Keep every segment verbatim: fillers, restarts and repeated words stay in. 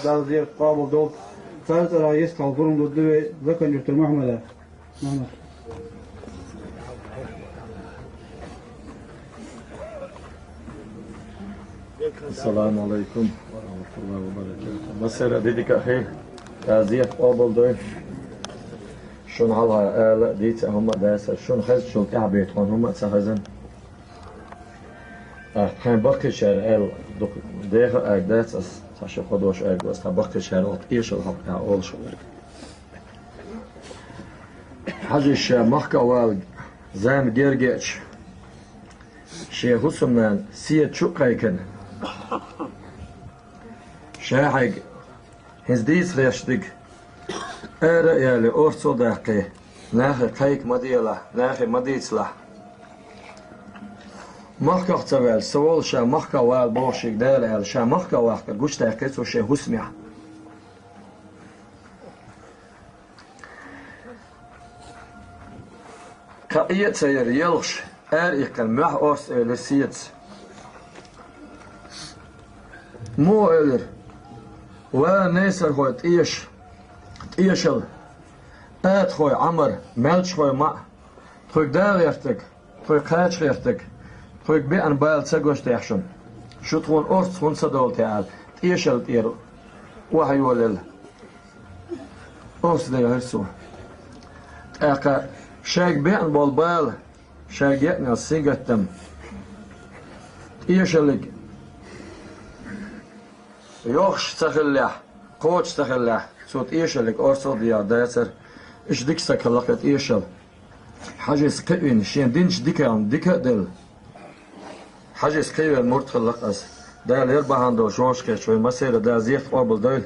Дала зерат къоабал долда. Царна цӀерагӀа йистхила гурам дургда вай Закан-Юртара Мухьмада. Мухьмад. Ассаламу алейкум ва рахматуллахи ва баракатух. Массайра а ди дика а хийла, Дала зерат къоабал дойла. Шуна хьалха ала а, дийца а хӀума а дацар, шуна хезачул тӀаьхьа бе тхона хӀума а ца хезна. ТӀаккха тхайн баккхийчара аьлла, дукха деха а аьрг дац ас, цхьа ши-кхо дош аьрг ду ас, тхан баккхийчара оцу тӀешал хьокъехь олуш верг. Хьажа ша махках вала зама герга а еча, шен хӀусамнана седа чу а кхайкина, ша хьайга хӀинца дийца хезаш дерг ара а яле, орцо а даккхий, нахе кхайка ма делахь, нахе ма дийцалахь. Махках ца ваьлча, со волу ша махках вала боху шега Дала аьлла, ша махках ваккхар гучудаьккхи цо шен хӀусамехь. Кхаъ а ца яра, елхаш, ара иккхина, мохь орца элира седаца. Муха элира: «Ва, несархой тӀеша, тӀешал, атахой Ӏамар, маьлчхой маӀа, тхоьга да гӀертарг, тхоьга кхача гӀертарг, тхоьга беана бала ца гуш дехьа шуна. Шу тхуна орца хӀунда ца долу те аьлла, тӀешал тӀера охьайолаелла». Орца делахьара цо. ТӀаккха шайга беана болу бала, шайга еъна сингаттам тӀешаллиг йохуш ца хиллехь, кхочуш ца хиллехь, цо тӀешаллиг орцал а дехьа дацара. Иштта дика стаг хилла-кх и тӀешал. Хьажис кхиъна, шен динчу диканна дика а делла, Хьажис кхиъна мурд хилла-кх ас. Дала яра бахьана долуш вовшахкхетча, вай массеран Дала зерат къобал дойла.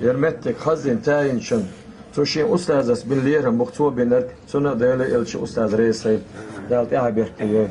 Яра меттиг хазйина, тайинчун, цу шен устазас бина лерам бу-кх цо бинарг, цунна а Дала а, элча а, устаз реза хуьлда. Дала тӀаьхье беркате йойла.